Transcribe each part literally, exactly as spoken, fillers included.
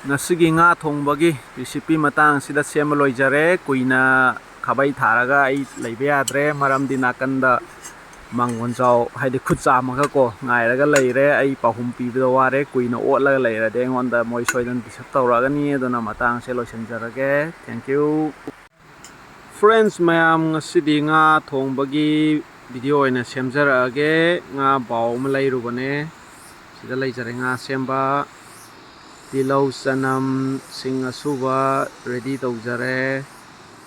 ꯉꯁꯤꯒꯤ ꯉꯥ ꯊꯣꯡꯕꯒꯤ recipe ꯃꯇꯥꯡ ꯑꯁꯤꯗ ꯁꯦꯝꯕ ꯂꯣꯏꯖꯔꯦ꯫ ꯀꯨꯏꯅ ꯈꯥꯕꯩ ꯊꯥꯔꯒ ꯑꯩ ꯂꯩꯕ ꯌꯥꯗ꯭ꯔꯦ, ꯃꯔꯝꯗꯤ ꯅꯥꯀꯟꯗ ꯃꯥꯡꯒꯣꯟꯖꯥꯎ, ꯍꯥꯏꯗꯤ ꯈꯨꯠ ꯆꯥꯝꯃꯒꯀꯣ ꯉꯥꯏꯔꯒ ꯂꯩꯔꯦ꯫ ꯑꯩ ꯄꯥꯎꯈꯨꯝ ꯄꯤꯕꯗ ꯋꯥꯔꯦ, ꯀꯨꯏꯅ ꯑꯣꯠꯂꯒ ꯂꯩꯔꯗꯤ ꯑꯩꯉꯣꯟꯗ ꯃꯣꯏ ꯁꯣꯏꯗꯅ disturb ꯇꯧꯔꯛꯑꯒꯅꯤ꯫ ꯑꯗꯨꯅ ꯃꯇꯥꯡꯁꯦ ꯂꯣꯏꯁꯤꯟꯖꯔꯒꯦ꯫ Thank you꯫ Friends ꯃꯌꯥꯝ, ꯉꯁꯤꯗꯤ ꯉꯥ ꯊꯣꯡꯕꯒꯤ video ꯑꯣꯏꯅ ꯁꯦꯝꯖꯔꯛꯑꯒꯦ꯫ ꯉꯥ ꯕꯥꯎ ꯑꯃ ꯂꯩꯔꯨꯕꯅꯦ, ꯁꯤꯗ ꯂꯩꯖꯔꯦ ꯉꯥ ꯁꯦꯝꯕ꯫ ꯇꯤꯜꯍꯧ, ꯆꯅꯝ, ꯁꯤꯡ ꯑꯁꯨꯕ ready ꯇꯧꯖꯔꯦ꯫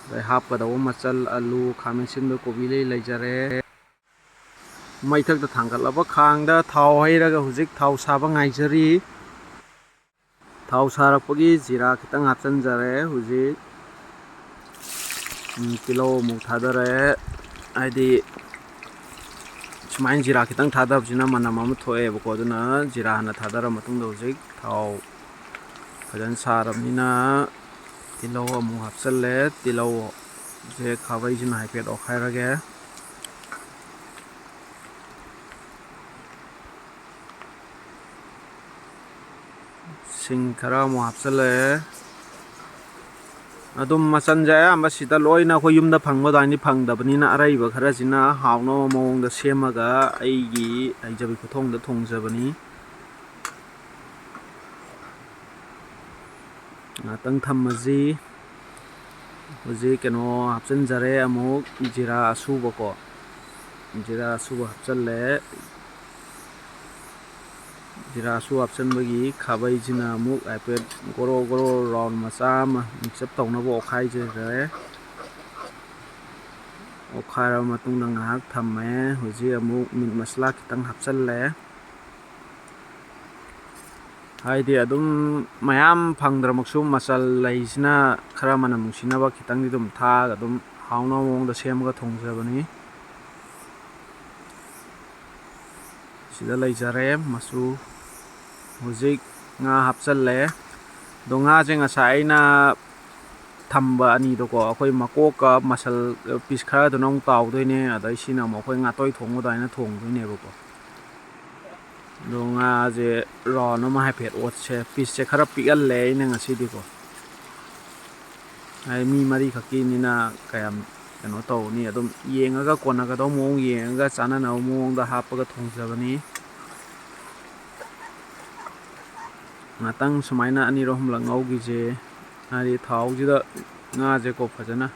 ꯑꯗꯩ ꯍꯥꯞꯀꯗꯧꯕ ꯃꯆꯜ, ꯑꯂꯨ, ꯈꯥꯃꯦꯟ ꯑꯁꯤꯟꯕ, ꯀꯣꯕꯤ ꯂꯩ ꯂꯩꯖꯔꯦ꯫ ꯃꯩꯊꯛꯇ ꯊꯥꯡꯒꯠꯂꯕ ꯈꯥꯡꯗ ꯊꯥꯎ ꯍꯩꯔꯒ ꯍꯧꯖꯤꯛ ꯊꯥꯎ ꯁꯥꯕ ꯉꯥꯏꯖꯔꯤ꯫ ꯊꯥꯎ ꯁꯥꯔꯛꯄꯒꯤ ꯖꯤꯔꯥ ꯈꯤꯇꯪ ꯍꯥꯞꯆꯤꯟꯖꯔꯦ꯫ ꯍꯧꯖꯤꯛ, ꯎꯝ, ꯇꯤꯜꯍꯧ ꯑꯃꯨꯛ ꯊꯥꯗꯔꯦ꯫ ꯍꯥꯏꯗꯤ ꯁꯨꯃꯥꯏꯅ ꯖꯤꯔꯥ ꯈꯤꯇꯪ ꯊꯥꯗꯕꯁꯤꯅ ꯃꯅꯝ ꯑꯃ ꯊꯣꯛꯑꯦꯕꯀꯣ, ꯑꯗꯨꯅ ꯖꯤꯔꯥ ꯍꯥꯟꯅ ꯊꯥꯗꯔ ꯃꯇꯨꯡꯗ ꯍꯧꯖꯤꯛ ꯊꯥꯎ ꯐꯖꯅ ꯁꯥꯔꯕꯅꯤꯅ ꯇꯤꯜꯍꯧ ꯑꯃꯨꯛ ꯍꯥꯞꯆꯜꯂꯦ꯫ ꯇꯤꯜꯍꯧꯁꯦ ꯈꯥꯕꯩꯁꯤꯅ ꯍꯥꯏꯐꯦꯠ ꯑꯣꯠꯈꯥꯏꯔꯒꯦ꯫ ꯁꯤꯡ ꯈꯔ ꯑꯃꯨꯛ ꯍꯥꯞꯆꯜꯂꯛꯑꯦ꯫ ꯑꯗꯨꯝ ꯃꯆꯜꯁꯦ ꯑꯌꯥꯝꯕ ꯁꯤꯗ ꯂꯣꯏꯅ ꯑꯩꯈꯣꯏ ꯌꯨꯝꯗ ꯐꯪꯕ ꯑꯗꯨꯃꯥꯏꯅꯗꯤ ꯐꯪꯗꯕꯅꯤꯅ, ꯑꯔꯩꯕ ꯈꯔꯁꯤꯅ ꯍꯥꯎꯅꯕ ꯃꯑꯣꯡꯗ ꯁꯦꯝꯃꯒ ꯑꯩꯒꯤ ꯍꯩꯖꯕꯤ ꯈꯨꯊꯣꯡꯗ ꯊꯣꯡꯖꯕꯅꯤ꯫ ꯉꯥꯛꯇꯪ ꯊꯝꯃꯁꯤ꯫ ꯍꯧꯖꯤꯛ ꯀꯩꯅꯣ ꯍꯥꯞꯆꯤꯟꯖꯔꯦ, ꯑꯃꯨꯛ ꯖꯤꯔꯥ ꯑꯁꯨꯕꯀꯣ, ꯖꯤꯔꯥ ꯑꯁꯨꯕ ꯍꯥꯞꯆꯜꯂꯦ꯫ ꯖꯤꯔꯥꯁꯨ ꯍꯥꯞꯆꯤꯟꯕꯒꯤ ꯈꯥꯕꯩꯁꯤꯅ ꯑꯃꯨꯛ ꯍꯥꯏꯐꯦꯠ ꯒꯣꯔꯣ ꯒꯣꯔꯣ round ꯃꯆꯥ ꯑꯃ mix up ꯇꯧꯅꯕ ꯑꯣꯠꯈꯥꯏꯖꯔꯦ꯫ ꯑꯣꯠꯈꯥꯏꯔꯕ ꯃꯇꯨꯡꯗ ꯉꯥꯏꯍꯥꯛ ꯊꯝꯃꯦ꯫ ꯍꯧꯖꯤꯛ ꯑꯃꯨꯛ meat ꯃꯁꯂꯥ ꯈꯤꯇꯪ ꯍꯥꯞꯆꯤꯜꯂꯦ꯫ ꯍꯥꯏꯗꯤ ꯑꯗꯨꯝ ꯃꯌꯥꯝ ꯐꯪꯗ꯭ꯔꯃꯛꯁꯨ ꯃꯆꯜ ꯂꯩꯁꯤꯅ ꯈꯔ ꯃꯅꯝ ꯅꯨꯡꯁꯤꯅꯕ ꯈꯤꯇꯪꯗꯤ ꯑꯗꯨꯝ ꯊꯥꯛꯑꯒ ꯑꯗꯨꯝ ꯍꯥꯎꯅꯕ ꯃꯑꯣꯡꯗ ꯁꯦꯝꯃꯒ ꯊꯣꯡꯖꯕꯅꯤ꯫ ꯁꯤꯗ ꯂꯩꯖꯔꯦ ꯃꯆꯨ꯫ ꯍꯧꯖꯤꯛ ꯉꯥ ꯍꯥꯞꯆꯜꯂꯦ꯫ ꯑꯗꯣ ꯉꯥꯁꯦ ꯉꯁꯥꯏ ꯑꯩꯅ ꯊꯝꯕ ꯑꯅꯤꯗꯣꯀꯣ, ꯑꯩꯈꯣꯏ ꯃꯀꯣꯛꯀ ꯃꯁꯜ piece ꯈꯔꯗꯨꯅ ꯑꯃꯨꯛ ꯇꯥꯎꯗꯣꯏꯅꯦ, ꯑꯗꯩ ꯁꯤꯅ ꯑꯃꯨꯛ ꯑꯩꯈꯣꯏ ꯉꯥꯇꯣꯏ ꯊꯣꯡꯕ ꯑꯗꯨꯃꯥꯏꯅ ꯊꯣꯡꯗꯣꯏꯅꯦꯕꯀꯣ꯫ ꯑꯗꯣ ꯉꯥꯁꯦ ꯔꯥꯎꯟ ꯑꯃ ꯍꯥꯏꯐꯦꯠ ꯑꯣꯠꯁꯦ꯫ ꯄꯤꯁꯁꯦ ꯈꯔ ꯄꯤꯛꯍꯜꯂꯦ ꯑꯩꯅ ꯉꯁꯤꯗꯤꯀꯣ, ꯍꯥꯏꯗꯤ ꯃꯤ ꯃꯔꯤꯈꯛꯀꯤꯅꯤꯅ ꯀꯌꯥꯝ ꯀꯩꯅꯣ ꯇꯧꯅꯤ꯫ ꯑꯗꯨꯝ ꯌꯦꯡꯉꯒ, ꯀꯣꯟꯅꯒꯗꯧꯕ ꯃꯑꯣꯡ ꯌꯦꯡꯉꯒ, ꯆꯥꯅꯅꯕ ꯃꯑꯣꯡꯗ ꯍꯥꯞꯄꯒ ꯊꯣꯡꯖꯕꯅꯤ꯫ ꯉꯥꯛꯇꯪ ꯁꯨꯃꯥꯏꯅ ꯑꯅꯤꯔꯛ ꯑꯍꯨꯝꯂꯛ ꯉꯧꯈꯤꯁꯦ꯫ ꯍꯥꯏꯗꯤ ꯊꯥꯎꯁꯤꯗ ꯉꯥꯁꯦꯀꯣ ꯐꯖꯅ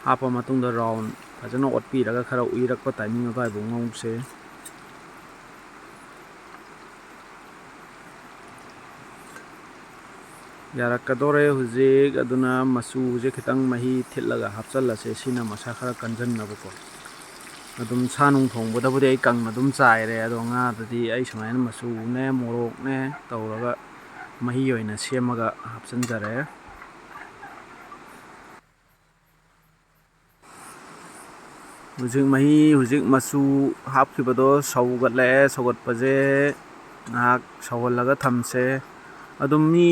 ꯍꯥꯞꯄ ꯃꯇꯨꯡꯗ ꯔꯥꯎꯟ ꯐꯖꯅ ꯑꯣꯠꯄꯤꯔꯒ ꯈꯔ ꯎꯏꯔꯛꯄ ꯇꯥꯏꯃꯤꯡ ꯑꯗꯨꯋꯥꯏꯐꯥꯎ ꯉꯧꯁꯦ꯫ ꯌꯥꯔꯛꯀꯗꯧꯔꯦ ꯍꯧꯖꯤꯛ꯫ ꯑꯗꯨꯅ ꯃꯆꯨꯁꯦ ꯈꯤꯇꯪ ꯃꯍꯤ ꯊꯤꯠꯂꯒ ꯍꯥꯞꯆꯜꯂꯁꯦ, ꯁꯤꯅ ꯃꯁꯥ ꯈꯔ ꯀꯟꯖꯟꯅꯕꯀꯣ꯫ ꯑꯗꯨꯝ ꯁꯥ ꯅꯨꯡ ꯊꯣꯡꯕꯗꯕꯨꯗꯤ ꯑꯩ ꯀꯪꯅ ꯑꯗꯨꯝ ꯆꯥꯏꯔꯦ, ꯑꯗꯣ ꯉꯥꯗꯗꯤ ꯑꯩ ꯁꯨꯃꯥꯏꯅ ꯃꯆꯨꯅꯦ ꯃꯣꯔꯣꯛꯅꯦ ꯇꯧꯔꯒ ꯃꯍꯤ ꯑꯣꯏꯅ ꯁꯦꯝꯃꯒ ꯍꯥꯞꯆꯤꯟꯖꯔꯦ꯫ ꯍꯧꯖꯤꯛ ꯃꯍꯤ, ꯍꯧꯖꯤꯛ ꯃꯆꯨ ꯍꯥꯞꯈꯤꯕꯗꯣ ꯁꯧꯒꯠꯂꯛꯑꯦ꯫ ꯁꯧꯒꯠꯄꯁꯦ ꯉꯥꯏꯍꯥꯛ ꯁꯧꯍꯜꯂꯒ ꯊꯝꯁꯦ꯫ ꯑꯗꯨꯝ ꯃꯤ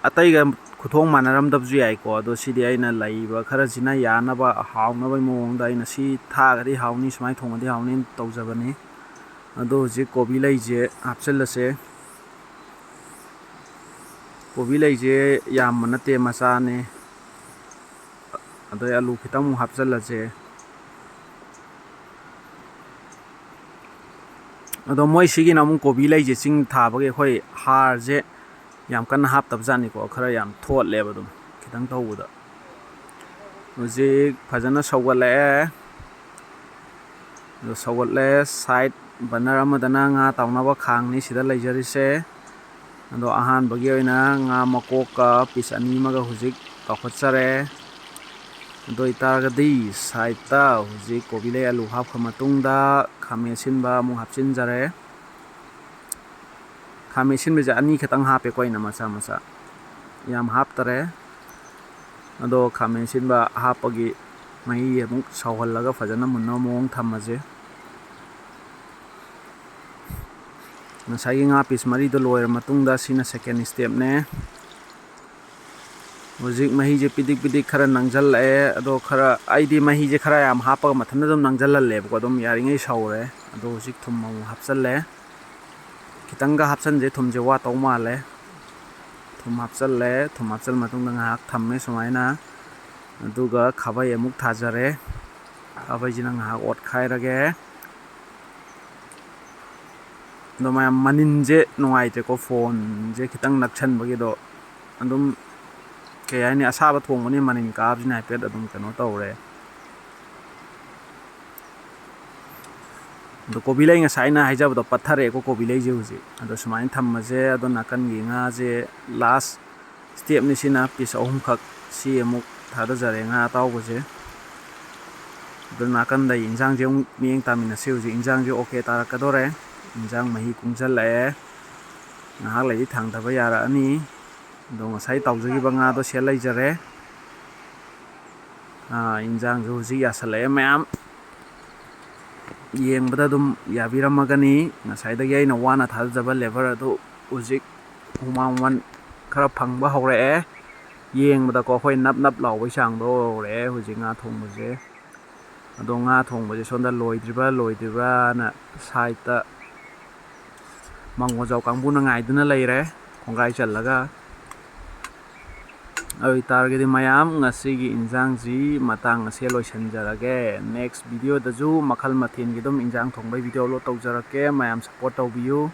ꯑꯇꯩꯒ ꯈꯨꯊꯣꯡ ꯃꯥꯟꯅꯔꯝꯗꯕꯁꯨ ꯌꯥꯏꯀꯣ, ꯑꯗꯣ ꯁꯤꯗꯤ ꯑꯩꯅ ꯂꯩꯕ ꯈꯔꯁꯤꯅ ꯌꯥꯅꯕ, ꯍꯥꯎꯅꯕꯒꯤ ꯃꯑꯣꯡꯗ ꯑꯩꯅ ꯁꯤ ꯊꯥꯛꯑꯒꯗꯤ ꯍꯥꯎꯅꯤ, ꯁꯨꯃꯥꯏꯅ ꯊꯣꯡꯉꯗꯤ ꯍꯥꯎꯅꯤꯅ ꯇꯧꯖꯕꯅꯤ꯫ ꯑꯗꯣ ꯍꯧꯖꯤꯛ ꯀꯣꯕꯤ ꯂꯩꯁꯦ ꯍꯥꯞꯆꯤꯜꯂꯁꯦ꯫ ꯀꯣꯕꯤ ꯂꯩꯁꯦ ꯌꯥꯝꯕ ꯅꯠꯇꯦ, ꯃꯆꯥꯅꯦ꯫ ꯑꯗꯩ ꯑꯂꯨ ꯈꯤꯇꯪ ꯑꯃꯨꯛ ꯍꯥꯞꯆꯤꯜꯂꯁꯦ꯫ ꯑꯗꯣ ꯃꯣꯏ ꯁꯤꯒꯤꯅ ꯑꯃꯨꯛ ꯀꯣꯕꯤ ꯂꯩꯁꯦ ꯆꯤꯡ ꯊꯥꯕꯒꯤ ꯑꯩꯈꯣꯏ ꯍꯥꯔꯁꯦ ꯌꯥꯝ ꯀꯟꯅ ꯍꯥꯞꯇꯕ ꯖꯥꯠꯅꯤꯀꯣ, ꯈꯔ ꯌꯥꯝ ꯊꯣꯠꯂꯦꯕ ꯑꯗꯨꯝ ꯈꯤꯇꯪ ꯇꯧꯕꯗ꯫ ꯍꯧꯖꯤꯛ ꯐꯖꯅ ꯁꯧꯒꯠꯂꯛꯑꯦ꯫ ꯑꯗꯣ ꯁꯧꯒꯠꯂꯦ꯫ ꯁꯥꯏꯠ ꯕꯔꯅꯔ ꯑꯃꯗꯅ ꯉꯥ ꯇꯥꯎꯅꯕ ꯈꯥꯡꯅꯤ ꯁꯤꯗ ꯂꯩꯖꯔꯤꯁꯦ꯫ ꯑꯗꯣ ꯑꯍꯥꯟꯕꯒꯤ ꯑꯣꯏꯅ ꯉꯥ ꯃꯀꯣꯛꯀ ꯄꯤꯁ ꯑꯅꯤ ꯑꯃꯒ ꯍꯧꯖꯤꯛ ꯇꯥꯎꯈꯠꯆꯔꯦ꯫ ꯑꯗꯨ ꯑꯣꯏꯇꯥꯔꯒꯗꯤ ꯁꯥꯏꯠꯇ ꯍꯧꯖꯤꯛ ꯀꯣꯕꯤ ꯂꯩ ꯑꯂꯨ ꯍꯥꯞꯈ꯭ꯔ ꯃꯇꯨꯡꯗ ꯈꯥꯃꯦꯟ ꯑꯁꯤꯟꯕ ꯑꯃꯨꯛ ꯍꯥꯞꯆꯤꯟꯖꯔꯦ꯫ ꯈꯥꯃꯦꯟ ꯑꯁꯤꯟꯕꯁꯦ ꯑꯅꯤ ꯈꯛꯇꯪ ꯍꯥꯞꯄꯦꯀꯣ ꯑꯩꯅ, ꯃꯆꯥ ꯃꯆꯥ ꯌꯥꯝ ꯍꯥꯞꯇꯔꯦ꯫ ꯑꯗꯣ ꯈꯥꯃꯦꯟ ꯑꯁꯤꯟꯕ ꯍꯥꯞꯄꯒꯤ ꯃꯍꯤ ꯑꯃꯨꯛ ꯁꯧꯍꯜꯂꯒ ꯐꯖꯅ ꯃꯨꯟꯅꯕ ꯃꯑꯣꯡ ꯊꯝꯃꯁꯦ꯫ ꯉꯁꯥꯏꯒꯤ ꯉꯥ ꯄꯤꯁ ꯃꯔꯤꯗꯣ ꯂꯣꯏꯔ ꯃꯇꯨꯡꯗ ꯁꯤꯅ ꯁꯦꯀꯦꯟ ꯁ꯭ꯇꯦꯞꯅꯦ꯫ ꯍꯧꯖꯤꯛ ꯃꯍꯤꯁꯦ ꯄꯤꯗꯤꯛ ꯄꯤꯗꯤꯛ ꯈꯔ ꯅꯪꯁꯤꯜꯂꯛꯑꯦ꯫ ꯑꯗꯣ ꯈꯔ, ꯑꯩꯗꯤ ꯃꯍꯤꯁꯦ ꯈꯔ ꯌꯥꯝ ꯍꯥꯞꯄꯒ ꯃꯊꯟꯇ ꯑꯗꯨꯝ ꯅꯪꯁꯤꯜꯍꯜꯂꯦꯕꯀꯣ, ꯑꯗꯨꯝ ꯌꯥꯔꯤꯉꯩ ꯁꯧꯔꯦ꯫ ꯑꯗꯣ ꯍꯧꯖꯤꯛ ꯊꯨꯝ ꯑꯃꯨꯛ ꯍꯥꯞꯆꯜꯂꯦ꯫ ꯈꯤꯇꯪꯒ ꯍꯥꯞꯆꯟꯁꯦ, ꯊꯨꯝꯁꯦ ꯋꯥꯠꯇꯧ ꯃꯥꯜꯂꯦ꯫ ꯊꯨꯝ ꯍꯥꯞꯆꯜꯂꯦ꯫ ꯊꯨꯝ ꯍꯥꯞꯆꯜ ꯃꯇꯨꯡꯗ ꯉꯥꯏꯍꯥꯛ ꯊꯝꯃꯦ ꯁꯨꯃꯥꯏꯅ꯫ ꯑꯗꯨꯒ ꯈꯥꯕꯩ ꯑꯃꯨꯛ ꯊꯥꯖꯔꯦ꯫ ꯈꯥꯕꯩꯁꯤꯅ ꯉꯥꯏꯍꯥꯛ ꯑꯣꯠꯈꯥꯏꯔꯒꯦ꯫ ꯑꯗꯣ ꯃꯌꯥꯝ, ꯃꯅꯤꯟꯁꯦ ꯅꯨꯡꯉꯥꯏꯇ꯭ꯔꯦꯀꯣ, ꯐꯣꯟꯁꯦ ꯈꯤꯇꯪ ꯅꯛꯁꯟꯕꯒꯤꯗꯣ꯫ ꯑꯗꯨꯝ, ꯀꯩ ꯍꯥꯏꯅꯤ, ꯑꯁꯥꯕ ꯊꯣꯡꯕꯅꯤ, ꯃꯅꯤꯟ ꯀꯥꯕꯁꯤꯅ ꯍꯥꯏꯐꯦꯠ ꯑꯗꯨꯝ ꯀꯩꯅꯣ ꯇꯧꯔꯦ꯫ ꯑꯗꯣ ꯀꯣꯕꯤ ꯂꯩ, ꯉꯁꯥꯏ ꯑꯩꯅ ꯍꯥꯏꯖꯕꯗꯣ ꯄꯠꯊꯔꯛꯑꯦꯀꯣ, ꯀꯣꯕꯤ ꯂꯩꯁꯦ ꯍꯧꯖꯤꯛ꯫ ꯑꯗꯣ ꯁꯨꯃꯥꯏꯅ ꯊꯝꯃꯁꯦ꯫ ꯑꯗꯣ ꯅꯥꯀꯟꯒꯤ ꯉꯥꯁꯦ ꯂꯥꯁ ꯁ꯭ꯇꯦꯞꯅꯤ ꯁꯤꯅ, ꯄꯤꯁ ꯑꯍꯨꯝꯈꯛ ꯁꯤ ꯑꯃꯨꯛ ꯊꯥꯗꯖꯔꯦ, ꯉꯥ ꯑꯇꯥꯎꯕꯁꯦ꯫ ꯑꯗꯨ ꯅꯥꯀꯟꯗ ꯏꯟꯖꯥꯡꯁꯦ ꯑꯃꯨꯛ ꯃꯤꯠꯌꯦꯡ ꯇꯥꯃꯤꯟꯅꯁꯤ꯫ ꯍꯧꯖꯤꯛ ꯏꯟꯖꯥꯡꯁꯦ ꯑꯣꯀꯦ ꯇꯥꯔꯛꯀꯗꯣꯔꯦ꯫ ꯏꯟꯖꯥꯡ ꯃꯍꯤ ꯀꯨꯡꯁꯜꯂꯛꯑꯦ꯫ ꯉꯥꯏꯍꯥꯛ ꯂꯩꯗꯤ ꯊꯥꯡꯊꯕ ꯌꯥꯔꯛꯑꯅꯤ꯫ ꯑꯗꯣ ꯉꯁꯥꯏ ꯇꯥꯎꯖꯈꯤꯕ ꯉꯥꯗꯣ ꯁꯤꯗ ꯂꯩꯖꯔꯦ꯫ ꯑꯥ, ꯏꯟꯖꯥꯡꯁꯨ ꯍꯧꯖꯤꯛ ꯌꯥꯁꯜꯂꯛꯑꯦ ꯃꯌꯥꯝ꯫ ꯌꯦꯡꯕꯗ ꯑꯗꯨꯝ ꯌꯥꯕꯤꯔꯝꯃꯒꯅꯤ꯫ ꯉꯁꯥꯏꯗꯒꯤ ꯑꯩꯅ ꯋꯥꯅ ꯊꯥꯗꯖꯕ ꯂꯦꯕꯔ ꯑꯗꯨ ꯍꯧꯖꯤꯛ ꯍꯨꯃꯥꯡ ꯃꯃꯜ ꯈꯔ ꯐꯪꯕ ꯍꯧꯔꯛꯑꯦ꯫ ꯌꯦꯡꯕꯗꯀꯣ ꯑꯩꯈꯣꯏ ꯅꯞ ꯅꯞ ꯂꯥꯎꯕꯩ ꯆꯥꯡꯗꯣ ꯌꯧꯔꯛꯑꯦ ꯍꯧꯖꯤꯛ ꯉꯥ ꯊꯣꯡꯕꯁꯦ꯫ ꯑꯗꯣ ꯉꯥ ꯊꯣꯡꯕꯁꯦ ꯁꯣꯝꯗ ꯂꯣꯏꯗ꯭ꯔꯤꯕ꯭ꯔꯥ ꯂꯣꯏꯗ꯭ꯔꯤꯕ꯭ꯔꯥꯅ ꯁꯥꯏꯠꯇ ꯃꯪꯒꯣꯜꯖꯥꯎ ꯀꯥꯡꯕꯨꯅ ꯉꯥꯏꯗꯨꯅ ꯂꯩꯔꯦ, ꯈꯣꯡꯒꯥꯏ ꯆꯜꯂꯒ꯫ ꯑꯗꯨ ꯑꯣꯏꯇꯥꯔꯒꯗꯤ ꯃꯌꯥꯝ, ꯉꯁꯤꯒꯤ ꯏꯟꯖꯥꯡꯁꯤ ꯃꯇꯥꯡ ꯑꯁꯦ ꯂꯣꯏꯁꯤꯟꯖꯔꯒꯦ꯫ ꯅꯦꯛꯁ ꯚꯤꯗꯤꯑꯣꯗꯁꯨ ꯃꯈꯜ ꯃꯊꯦꯜꯒꯤ ꯑꯗꯨꯝ ꯏꯟꯖꯥꯡ ꯊꯣꯡꯕꯒꯤ ꯚꯤꯗꯤꯑꯣ ꯑꯞꯂꯣꯗ ꯇꯧꯖꯔꯛꯀꯦ꯫ ꯃꯌꯥꯝ ꯁꯞꯄꯣꯔꯠ ꯇꯧꯕꯤꯌꯨ꯫